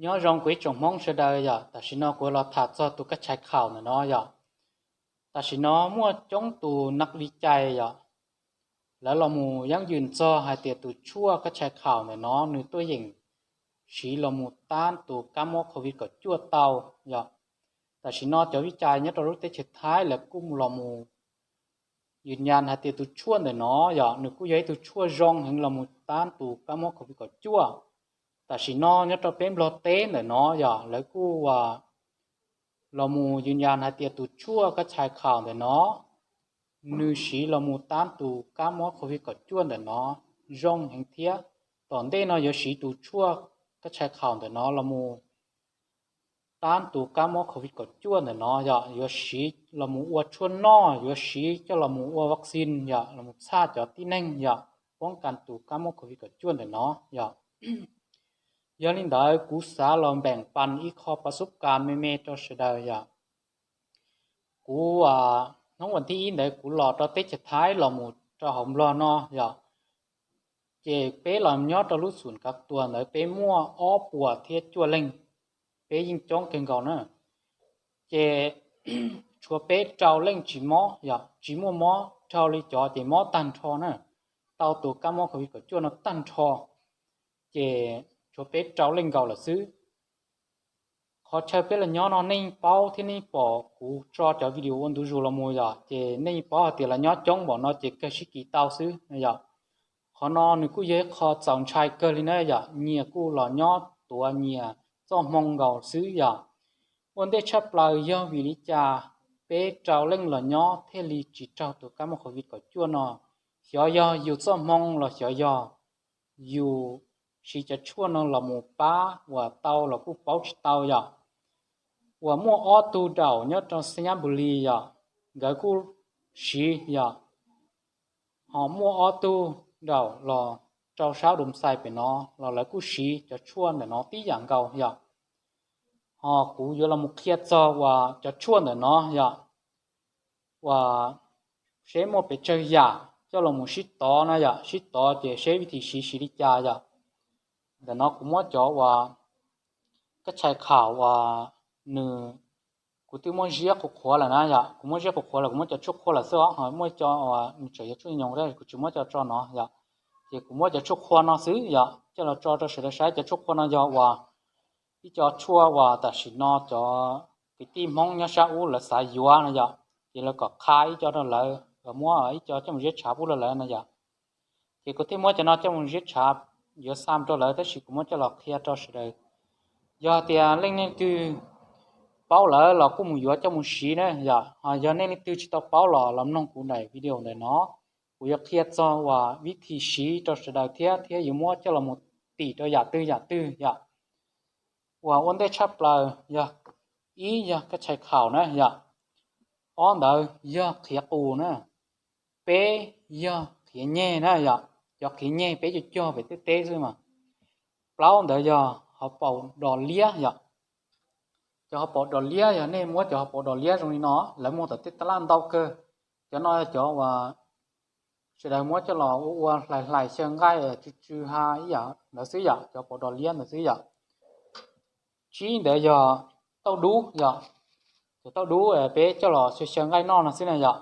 Nyob zoo kuv ib tsoom Hmoob sawv daws yom, tam sim no kuv los tham txog tus kab chais khaum ntawm no yom. Tam sim no muaj coob tus nas li cais yom, lawv los mus yab yws txog hais tias tus tshuaj kab chais khaum ntawm no nws tuaj yeem siv los mus tab tus kab mob covid kaum cuaj tau yom. Tam sim no cov vij cais nyob rau lub teb chaws Thaib lawv kuj los mus yws nyas hais tias tus tshuaj ntawm no yom, nws kuj yog ib tug tshuaj zoo heev los mus tab tus kab mob covid kaum cuaj. Tam sim no nyob rau peb Nplog teb ntawm no yom, lawv kuj los mus yws nyas hais tias tus tshuaj kab chais khaum ntawm no nws siv los mus tab tus kab mob covid kaum cuaj ntawm no zoo heev thiab. Tom ntej no yuav siv tus tshuaj kab chais khaum ntawm no los mus tab tus kab mob covid kaum cuaj ntawm no yom, yuav siv los mus ua tshuaj noj, yuav siv coj los mus ua vaccine yom, los mus txhaj cov tib neeg yom, poob kas tus kab mob covid kaum cuaj ntawm no yom. Yog li ntawd kuv xav los npeem pas ib qho pas xub kas me me rau sawv daws yom. Kuv hnub vas thib ib ntawd kuv los rau teb chaws Thaib los mus rau hauv Nplog no yom, ces peb los nyob rau lub xum kav tuas ntawd peb muaj ob puas thiab cuaj leeg, peb yeej coob kawg nkaus na. Ces tshuav peb rau leej tsis mob yom, tsis muaj mob, dhau li cov ces mob tag nrho na, tau tus kab mob covid kaum cuaj no tag nrho, ces tshuav peb rau leej nkaus lawm xwb. Qhov chaw peb los nyob no nej paub thiab nej pom kuv tso cov video ua ntu zus los mus yom, ces nej paub hais tias los nyob coob npaum no ces kawg sib kis tau xwb yom. Qhov no nws kuj yog ib qho txaus ntshai kawg li na yom, nyias kuj los nyob tuav nyias txoj hmoo nkaus xwb yom. Ua ntej tshaj plaws yog vim li cas peb rau leej los nyob thiaj li tsis raug tus kab mob covid kaum cuaj no? Xyov yog yus txoj hmoo los xyov yog yus siv cov tshuaj no los mus pab uas tau los kuj paub tsis tau yom. Uas muaj ob tug daum nyob rau Xeeb Nyab Npus Lis yom, nkawd kuj siv yom. Ho muaj ob tug daum los rau sab Doo Xais pem no los lawv kuj siv cov tshuaj ntawm no tib yam nkaus yom. Ho kuv yuav los mus qhia txog uas cov tshuaj ntawm no yom, uas seb muaj pes tsawg yam coj los mus sib tov na yom, sib tov ces seb vij thim siv siv li cas yom. Ntawm no kuv muab cov uas kab chais khaum uas nws, kuv twb muab ziab qhuav qhuav lawm na yom, kuv muab ziab qhuav qhuav lawm, kuv muab cov tshuaj qhua lawm xwb os, ho muaj cov uas nws tseem yog tshuaj nyoos kuv tsis muab coj tso no yom. Ces kuv muab cov tshuaj qhua no xwb yom, coj los tso rau sawv daws saib. Cov tshuaj qhua no yog uas ib co tshuaj uas tam sim no cov kwv tij Hmoob nyob sab ub lawv xav yuav no yom, ces lawv kom qha ib co rau lawv, muab ib co coj mus ziab tshav pub rau lawv no yom. Ces kuv thiaj muab cov no coj mus ziab tshav yuav xa rau lawv, tab sis kuv muab coj los qhia rau sawv daws. Yog tias leej twg paub lawm los kuj mus yuav coj mus siv na yom. Ho yog nej leej twg tsis tau paub los los mloog kuv daim video ntawm no, kuv yuav qhia txog uas vij thim siv rau sawv daws thiab, thiab yuav muab coj los mus tim rau yam twg yam twg yom. Uas ua ntej tshaj plaws yog, ib yog kab chais khaum na yom, ob ntawd yog qhiav qus na, peb yog qhiav nyeg na yom. Cov qhiav nyeg peb cog cog pem tej teb xwb mas. Plaub ntawd yog hauv paus dos liab yom. Cov hauv paus dos liab yog nej muab cov hauv paus dos liab zoo li no, lawv muag tom tej taj laj ntau kawg. Cov no yog cov uas sawv daws muab coj los ua ua hlais hlais xyaw nqaij tsw tsw ha ib yam ntawd xwb yom, cov paus dos liab ntawd xwb yom. Tsib ntawd yog tauj dub yom, cov tauj dub peb coj los xyaw xyaw nqaij noj no xwb na yom.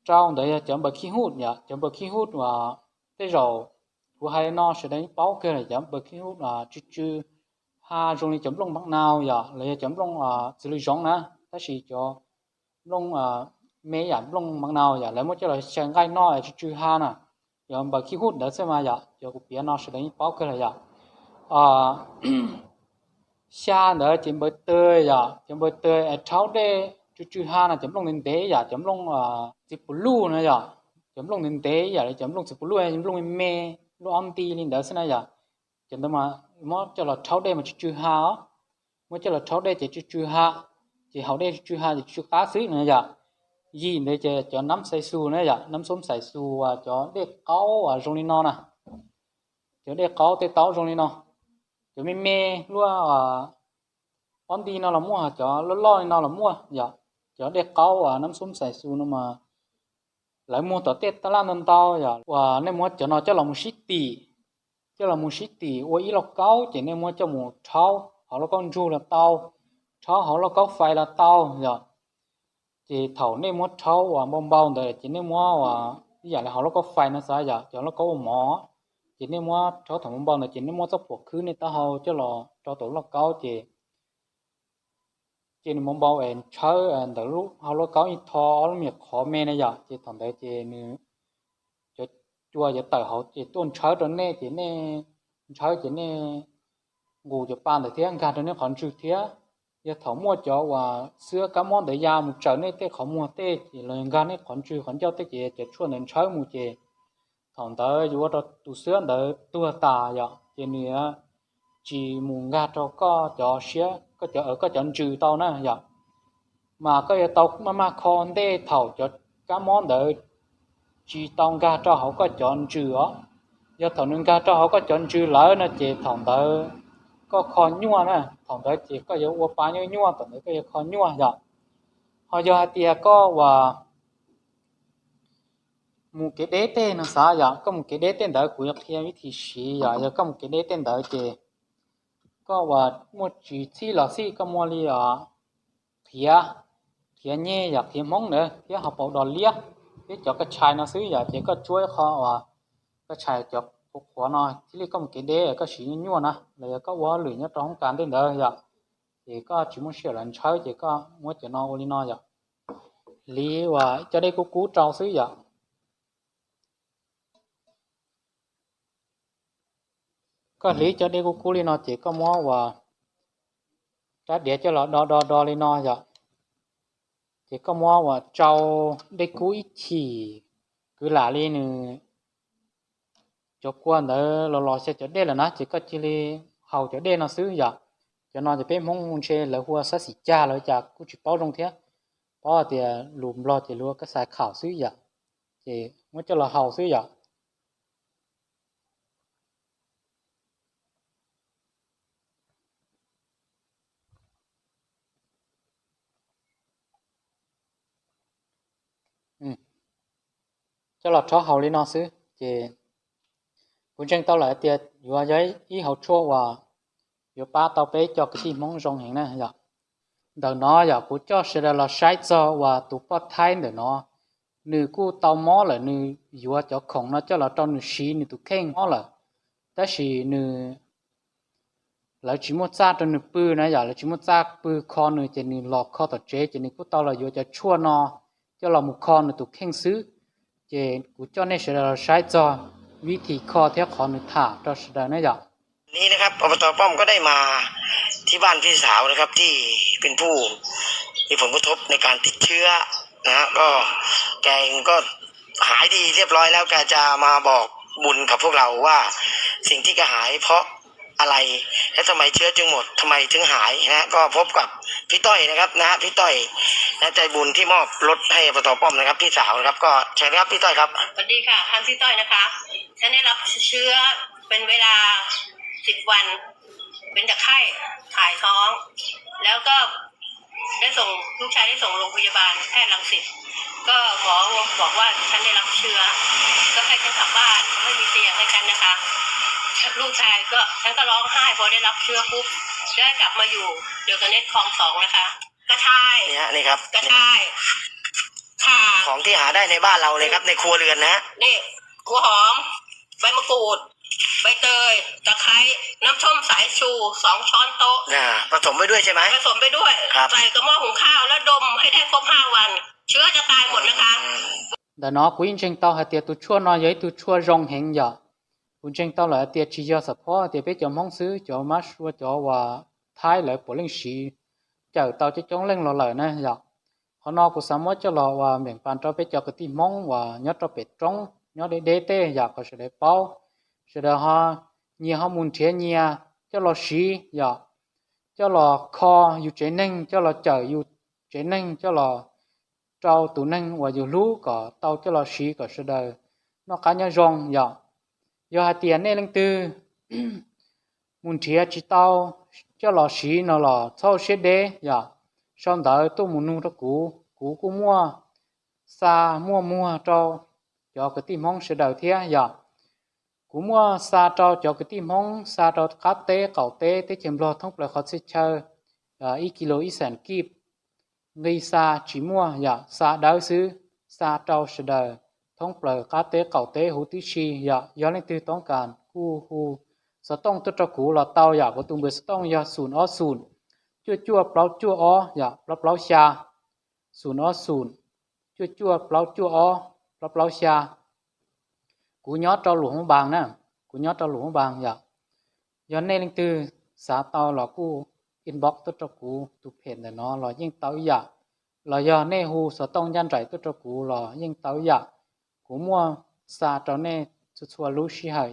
Rau ntawd yog cov npaws khib huj yom, cov npaws khib huj uas tej zaum kuv hais no sawv daws yeej paub kawg lawm, cov npaws khib huj tsw tsw ha zoo li cov nplooj npav nau yom, los yog cov nplooj txiv lws zoov na, tab sis cov nplooj me yam nplooj npav nau yom, lawv muab coj los xyaw nqaij noj tsw tsw ha na. Cov npaws khib huj ntawd xwb mas yom, cov kuv piav no sawv daws yeej paub kawg lawm yom. Xya ntawd ces npaws taws yom, cov npaws taws rhaub dej tsw tsw ha no, cov nplooj ntev ntev yom, cov nplooj txiv pus luj na yom, cov nplooj ntev ntev yom, cov nplooj txiv pus luj, nplooj me me, nplooj ob nti li ntawd xwb na yom. Cov ntawd mas muab coj los rhaub dej mas tsw tsw ha os, muab coj los rhaub dej ces tsw tsw ha, ces haus dej tsw tsw ha ces tsw tsw qab xwb na yom. Yim ntawd ces cov nab xais xus na yom, nab xoob xais xus, cov dej qaub zoo li no na, cov dej qaub tej taub zoo li no, cov me me luaj ob nti no los muaj, cov loj loj li no los muaj yom. Cov dej qaub nab xoob xais xus no mas lawv muag tom tej taj laj ntau ntau yom, uas nej muab cov no coj los mus sib tim, coj los mus sib tim ua ib lauj kaub ces nej muab coj mus rhaub hauv lauj kaub ntsug los tau, rhaub hauv lauj kaub fais los tau yom. Ces thaum nej muab rhaub uas npau npau ntawd ces nej muab uas ib yam li hauv lauj kaub fais no xav yom, cov lauj kaub ua mov, ces nej muab rhaub thaum npau npau ntawd ces nej muab txoj phuam khwb nej taub hau coj los rau tom lauj kaub ces ces nws npau npau es ntshawb ntawm lub hauv lauj kaub ib tho ob lub me qhov me na yom, ces thaum ntawd ces nws cov cua yuav tawm hauv ces tuaj ntshawb rau nej ces nej ntshawb ces nej nqus cov pa ntawd thiab nkag rau nej qhov ntswg thiab. Yog thaum muaj cov uas xwb kab mob ntawd ya mus tsaws nej tej qhov muag tej ces los nkag nej qhov ntswg qhov ncauj tej ces cov tshuaj ntawd ntshawb mus ces thaum ntawd yuav ua rau tus xwb ntawd tuag tas yom, ces nws tsis mus nkag rau koj cov siab, koj cov aw koj cov ntsws tau na yom. Mas koj yuav tau maj maj kho ntej thaum cov kab mob ntawd tsis tau nkag rau hauv koj cov ntsws os. Yog thaum nws nkag rau hauv koj cov ntsws lawm no ces thaum ntawd koj kho nyuaj na, thaum ntawd ces koj yuav ua pa nyuaj nyuaj, thaum ntawd koj yuav kho nyuaj yom. Ho yog hais tias koj uas mus kev deb tej no xav yom, koj mus kev deb tej ntawd kuv yuav qhia vib thim siv yom. Yog koj mus kev deb tej ntawd ces koj uas muaj tsis txhij los xij koj muaj li os, qhiav, qhiav nyeg yom, qhiav Hmoob ntawd thiab ho paus dos liab thiab cov koj tshais no xwb yom, ces koj tsuab ib qho uas koj tshais cov qhuav qhuav no thiaj li koj mus kev deb koj siv nyuaj nyuaj na, los yog koj ua hauj lwm nyob rau hoob kas tej ntawd yom, ces koj tsis muaj sij hawm los ntshawb ces koj muab cov no ua li no yom. Hliv uas cov dej kub kub rau xwb yom. Koj hliv cov dej kub kub li no ces koj muab uas rab diav coj los do do do li no yom. Ces koj muab uas tsau dej kub ib chim, kwv lam li nws cov kua ntawd los los xyaw cov dej lawm na ces koj cia li haus cov dej no xwb yom. Cov no ces peb Hmoob ntshe lawv hu ua xab xim cag los cas kuj tsis paub zoo thiab, paub hais tias lus Nplog ces lus ua kab xais khaum xwb yom. Ces muab coj los haus xwb yom. Coj los rhaub haus li no xwb ces kuv ntseeg tau lawm tias yuav yog ib hauv tshuaj uas yuav pab tau peb cov kwv tij Hmoob zoo heev na yom. Ntawm no yog kuv coj sawv daws los saib txog uas tus poj Thaib ntawm no, nws kuj tau mob lawm, nws yuav cov khoom no coj los rau nws siv nws tus kheej mob lawm, tab sis nws lawv tsis muaj txaj rau nws pw na yom, lawv tsis muaj txaj pw kho nws ces nws los kho tom tsev ces nws kuj tau los yuav cov tshuaj no coj los mus kho nws tus kheej xwb. Ces kuv coj nej sawv daws los saib txog vib thim kho thiab qhov nws tham rau sawv daws na yom.นี้นะครับ อบต.ป้อมก็ได้มาที่บ้านพี่สาวนะครับที่เป็นผู้มีผลกระทบในการติดเชื้อนะฮะก็แกก็หายดีเรียบร้อยแล้วแกจะมาบอกบุญกับพวกเราว่าสิ่งที่แกหายเพราะอะไรและทำไมเชื้อจึงหมดทำไมถึงหายนะฮะก็พบกับพี่ต้อยนะครับนะฮะพี่ต้อยนะใจบุญที่มอบรถให้ อบต.ป้อมนะครับพี่สาวนะครับก็เชิญครับพี่ต้อยครับสวัสดีค่ะท่านพี่ต้อยนะคะ ฉันได้รับเชื้อเป็นเวลาสิบวัน เป็นแต่ไข้ถ่ายท้อง แล้วก็ได้ส่งลูกชายได้ส่งโรงพยาบาลแพทย์รังสิตก็หมอบอกว่าฉันได้รับเชื้อก็ให้ฉันกลับบ้านไม่มีเตียงให้ฉันนะคะลูกชายก็ฉันก็ร้องไห้พอได้รับเชื้อปุ๊บได้กลับมาอยู่เดียวกันในคลองสองนะคะกระชายนี่ฮะนี่ครับกระชายข่าของที่หาได้ในบ้านเราเลยครับในครัวเรือนนะฮะนี่หัวหอม ใบมะกรูด ใบเตย ตะไคร้ น้ำส้มสายชูสองช้อนโต๊ะอ่าผสมไปด้วยใช่ไหมผสมไปด้วยครับใส่กับหม้อหุงข้าวแล้วดมให้ได้ครบห้าวันเชื้อจะตายหมดนะคะNtawm no kuv yeej ntseeg tau hais tias tus tshuaj no yog ib tug tshuaj zoo heev yom. Kuv ntseeg tau lawm hais tias tsis yog xam phob hais tias peb cov Hmoob xwb, cov mab sua cov uas Thaib lawv puav leej siv cawm tau coob coob leej los lawm na yom. Qhov no kuv xav muab coj los uas meem pas rau peb cov kwv tij Hmoob uas nyob rau pem roob nyob deb deb tej yom kom sawv daws paub, sawv daws ho nyias ho mus nrhiav nyias coj los siv yom, coj los kho yus tsev neeg, coj los cawm yus tsev neeg, coj los rau tus neeg uas yus hlub kom tau coj los siv kom sawv daws noj qab nyob zoo yom. Yog hais tias nej leej twg mus nrhiav tsis tau coj los siv no los txhob siab deb yom, sau ntawv tuaj mus nug rau kuv, kuv kuj muaj xa muaj muag rau cov kwv tij Hmoob sawv daws thiab yom. Kuv muaj xa rau cov kwv tij Hmoob xa rau qab teb qaum teb teb chaws Nplog thoob plaws qhov txhia chaw ib kis lus ib xees kib. Nqi xa tsis muaj yom, xa dawb xwb, xa rau sawv daws thoob plaws qab teb qaum teb huv tib si yom. Yog leej twg toob kas kuj hu xov tooj tuaj rau kuv los tau yom. Kuv tus npawb xov tooj yog xoom ob xoom cuaj cuaj plaub cuaj ob yom plaub plaub xya, xoom ob xoom cuaj cuaj plaub cuaj ob plaub plaub xya. Kuv nyob rau Luam Hmoob Npas na, kuv nyob rau Luam Hmoob Npas yom. Yog nej leej twg xav tau los kuj inbox tuaj rau kuv tus phem ntawm no los yeej tau ib yam, los yog nej hu xov tooj ncaj nraim tuaj rau kuv los yeej tau ib yam. Kuv muaj xa rau nej txhua txhua lub sij hawm.